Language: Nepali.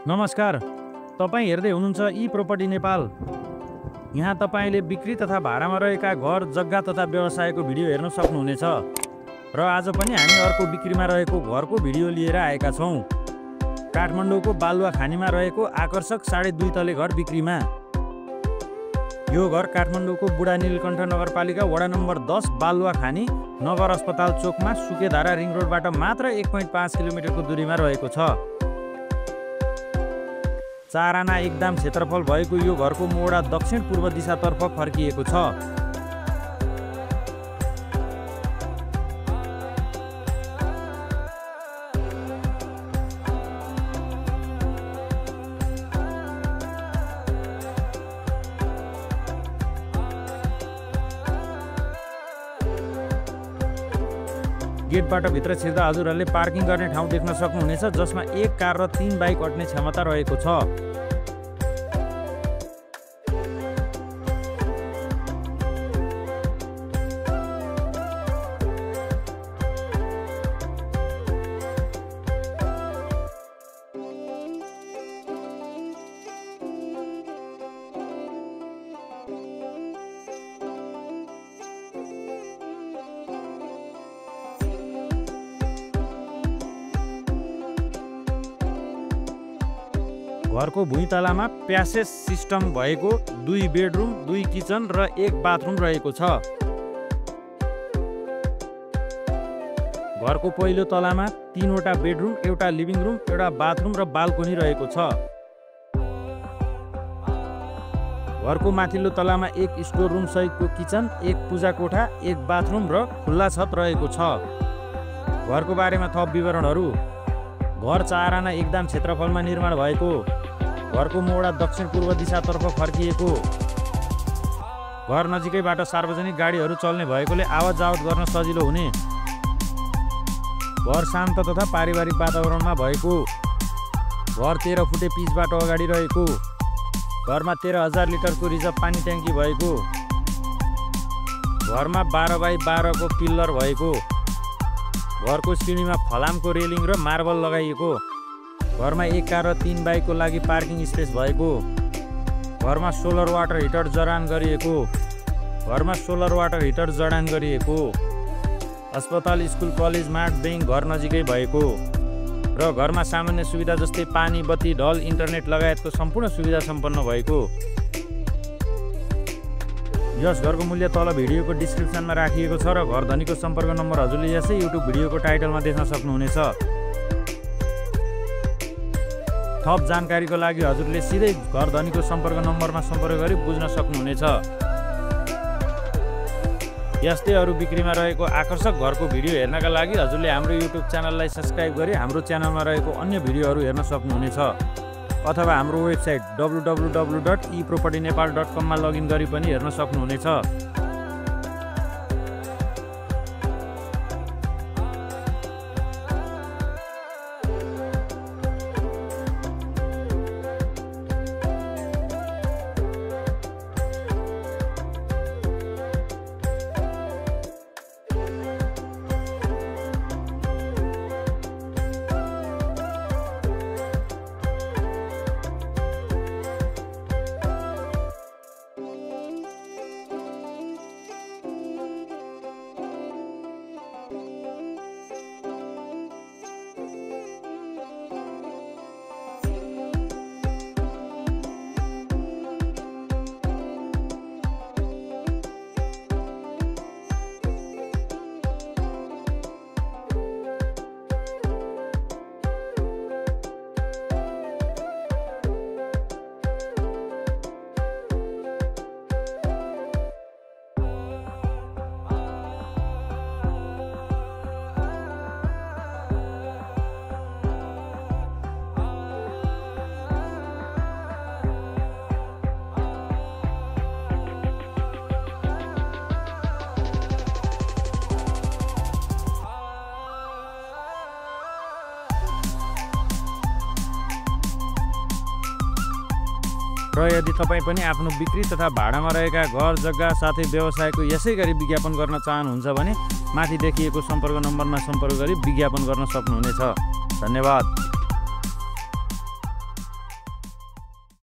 नमस्कार, तपाईँ हेर्दै हुनुहुन्छ ई प्रोपर्टी नेपाल। यहाँ तपाईँले बिक्री तथा भाडामा रहेका घर, जग्गा तथा व्यवसायको भिडियो हेर्न सक्नुहुनेछ। र आज पनि हामी अर्को बिक्रीमा रहेको घरको भिडियो लिएर आएका छौँ। काठमाडौँको बालुवाखानीमा रहेको आकर्षक 2.5 तले घर बिक्रीमा। यो घर काठमाडौँको बुढा नीलकण्ठ नगरपालिका वडा नम्बर 10 बालुवाखानी नगर अस्पताल चोकमा सुकेधारा रिङ रोडबाट मात्र 1.5 किलोमिटरको दूरीमा रहेको छ। 4 आना एकदम क्षेत्रफल भएको यो घरको मोडा दक्षिण पूर्व दिशातर्फ फर्किएको छ। गेटबाट भित्र छिर्दा हजुरहरूले पार्किङ गर्ने ठाउँ देख्न सक्नुहुनेछ, जसमा 1 कार र 3 बाइक अट्ने क्षमता रहेको छ। घरको भुइँतलामा प्यासेज सिस्टम भएको 2 बेडरुम, 2 किचन र 1 बाथरुम रहेको छ। घरको पहिलो तलामा 3वटा बेडरुम, 1 लिभिङ रुम, 1 बाथरुम र बाल्कोनी रहेको छ। घरको माथिल्लो तलामा 1 स्टोर रुम सहितको किचन, 1 पूजा कोठा, 1 बाथरुम र खुल्ला छत रहेको छ। घरको बारेमा थप विवरणहरू। घर 4 आना एकदम क्षेत्रफलमा निर्माण भएको। घरको मोडा दक्षिण पूर्व दिशातर्फ फर्किएको। घर नजिकैबाट सार्वजनिक गाडीहरू चल्ने भएकोले आवत जावत गर्न सजिलो हुने। घर शान्त तथा पारिवारिक वातावरणमा भएको। घर 13 फुटे पिचबाट अगाडि रहेको। घरमा 13,000 लिटरको रिजर्भ पानी ट्याङ्की भएको। घरमा 12 बाई 12 को पिल्लर भएको। घरको सिँढीमा फलामको रेलिङ र मार्बल लगाइएको। घरमा 1 कार र 3 बाइकको लागि पार्किङ स्पेस भएको। घरमा सोलर वाटर हिटर जडान गरिएको। घरमा सोलर वाटर हिटर जडान गरिएको। अस्पताल, स्कुल, कलेज, मार्ट, ब्याङ्क घर नजिकै भएको। र घरमा सामान्य सुविधा जस्तै पानी, बत्ती, ढल, इन्टरनेट लगायतको सम्पूर्ण सुविधा सम्पन्न भएको। यस घरको मूल्य तल भिडियोको डिस्क्रिप्सनमा राखिएको छ र घर धनीको सम्पर्क नम्बर हजुरले यसै युट्युब भिडियोको टाइटलमा देख्न सक्नुहुनेछ। थप जानकारीको लागि हजुरले सिधै घर धनीको सम्पर्क नम्बरमा सम्पर्क गरी बुझ्न सक्नुहुनेछ। यस्तै अरू बिक्रीमा रहेको आकर्षक घरको भिडियो हेर्नका लागि हजुरले हाम्रो युट्युब च्यानललाई सब्स्क्राइब गरी हाम्रो च्यानलमा रहेको अन्य भिडियोहरू हेर्न सक्नुहुनेछ, अथवा हाम्रो वेबसाइट www.epropertynepal.com मा लगइन गरी पनि हेर्न सक्नुहुनेछ। र यदि तपाईँ पनि आफ्नो बिक्री तथा भाडामा रहेका घर, जग्गा साथै व्यवसायको यसै गरी विज्ञापन गर्न चाहनुहुन्छ भने माथि देखिएको सम्पर्क नम्बरमा सम्पर्क गरी विज्ञापन गर्न सक्नुहुनेछ। धन्यवाद।